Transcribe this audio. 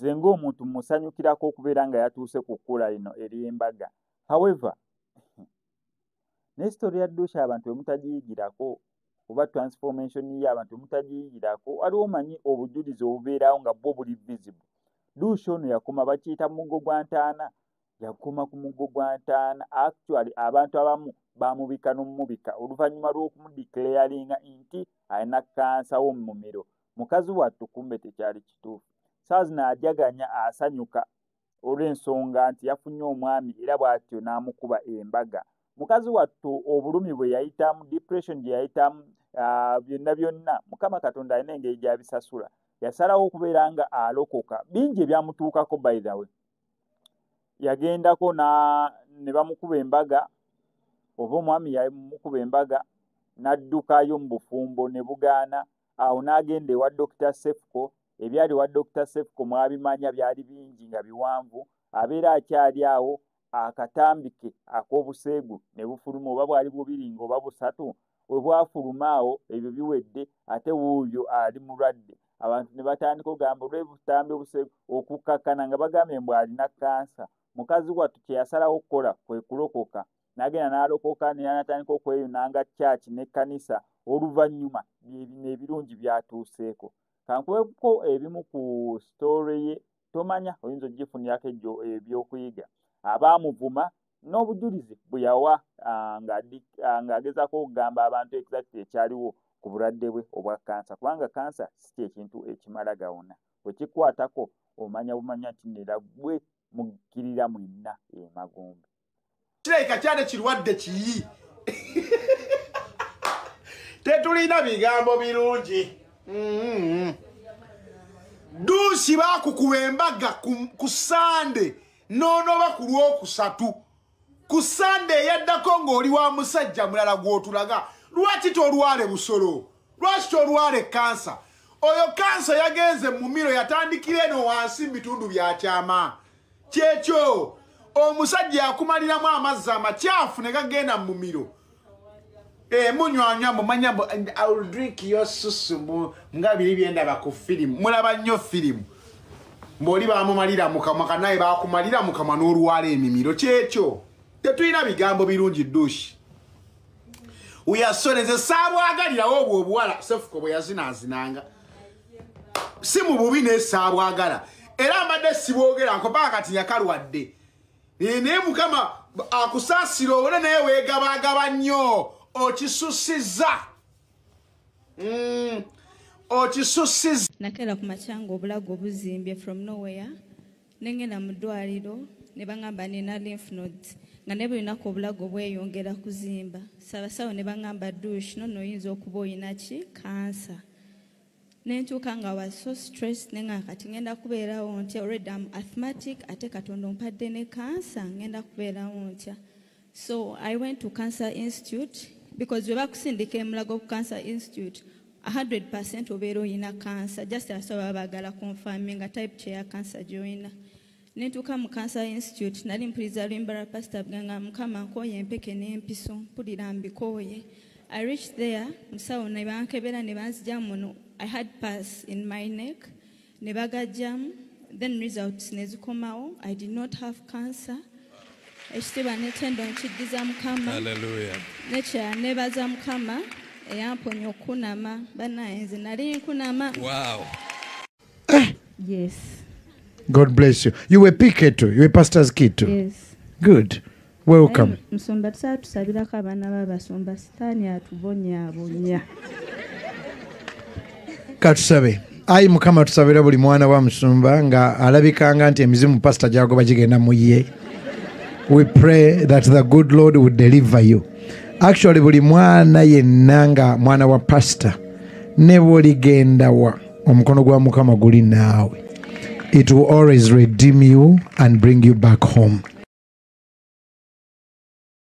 Nze ng'omuntu musanyukirako okubeera nga yatuuse ku kkula lino ery'embaga. However, ne story ya Dusha abantu bwe mutagiyigirako, oba transformation ye abantu bwe mutagiyigirako, waliwo omanyi obujulizi obubeerawo nga bwo buli visible. Dusha ono yakoma, bakiyita muggo gwa ntaana, yakoma ku muggo gwa ntaana. Actually, abantu abamu bamubika n'omubika oluvannyuma lw'okumudeclaringa nti alina kansa w'omumiro. Mukazi wattu, kumbe tekyali kituufu. Saa zino ajaganya, asanyuka olw'ensonga nti yafunye omwami, era bw'atyo n'amukuba embaga. Mukazi wattu, obulumi bwe yayitamu, depression gye yayitamu, byonna byonna, Mukama Katonda alina engeri gy'abisasula. Yasalawo okubeera nga alokoka. Bingi ebyamutuukako. By the way, yagendako ne bamukuba embaga, oba omwami yamukuba embaga, n'addukayo mu bufumbo ne bugaana. Awo n'agenda ewa Dr Sefuko. Ebyali wa Dr Sefuko mwabimanya, byali bingi nga biwanvu. Abeera akyali awo, akatambike ak'obuseegu ne bufuluma, oba bwali bubiri nga oba busatu. We bwafuluma awo, ebyo biwedde, ate wuuyo ali mulwadde. Abantu ne batandika okugamba olw'obutambi obuseegu, okukkakkana nga bagambye mbu alina kansa. Mukazi wattu kye yasalawo okukola kwe kulokoka. N'agenda n'alokoka, natandika okweyunanga kyaki n'ekkanisa. Oluvannyuma byebino ebirungi byatuuseeko. Kankuweko ebimu ku story ye, tomanya oyinza ogifunirako ejjo ebyokuyiga. Abaamuvuma n'obujulizi bwe yawa ng'agezaako okugamba abantu exact ekyaliwo ku bulwadde bwe obwa kansa, kubanga kansa si kyekintu ekimala gawona. Bwe kikwatako, omanya bumanya nti nera gwe mukkirira mwenna emagombe. Kirabika kyane kirwadde kiyi, tetulina bigambo birungi. Duusi bakukuba embaga ku Sande, noonoba ku Lwokusatu. Ku Sande eyaddako ng'oli wa musajja mulala gw'otulaga. Lwaki tolwale busolo? Lwaki tolwale kansa? Oyo kansa yagenze mu miro, yatandikira eno wansi mu bitundu byakyama. Kyekyo omusajja yakumaliramu amazzi amakyafu ne gagenda mu mumiro. Munywanywa mumanya mbu, "And I will drink your susu," nga biri byendaba ku firimu. Mulaba nnyo firimu. Mbw'oli bamumalira mukamwa, kanaye bakumalira mukamwa n'olwala emimiro. Kyekyo tetulina bigambo birungi. Dushi uyasoneze, saabwagalirawo obwo obuwala Sefuko bwe yazinaazinanga, si mu bubi, naye saabwagala, era mbadde sibwogera nkopaka. Kati yakalwadde. Naye Mukama akusaasira obone, naye weegabagaba nnyo, okisusiza. Nakeera ku makya nga obulago buzimbye from nowhere, nengenda mu ddwaliro ne baŋŋamba nina lymph nodes, nga ne buli lunaku obulago bweyongera kuzimba. Sabasawo ne baŋŋamba, "Dush, nono oyinza okuba oyina ki kansa." Nentuuka nga was so stressed, nenga kati ngenda kubeerawo ntya? Already am asthmatic, ate Katonda ompadde ne kansa, ngenda kubeerawo ntya? So I went to Cancer Institute, because bwe bakusindika emulago ku Cancer Institute, 100 obeera oyina kansa. Just abasawo baba baagala confirminga type kyeya kansa gy'oyina. Nentuuka mu Cancer Institute, nali mpuliriza luyimba lwa Pasita buganga, "Mukama nkooye empeke n'empiso, mpulira mbikooye." I reached there, musawo ne bankebera ne banzija muno. I had pus in my neck, ne bagajjamu, then results ne zikomawo. I did not have cancer. Ekitiibwa n'ettendo nkiddiza Mukama. Hallelujah. Nekya nebaza Mukama eyamponya okunama. Bannaye, nze nali nkunama. Yes. God bless you. You were PK too. You were pastor's kid too. Yes. Good. Welcome. Naye musumba, tusaba tusabirako abaana b'abasumba, Sitaani atubonyaabonya. Katusabe. Ayi Mukama, tusabira buli mwana wa musumba nga alabikanga nti emizimu pasita gyagoba gigenda mu ye. We pray that the good Lord would deliver you. Actually, buli mwana yenna nga mwana wa pasita, ne bw'oligenda wa, omukono gwa Mukama guli naawe. It will always redeem you and bring you back home.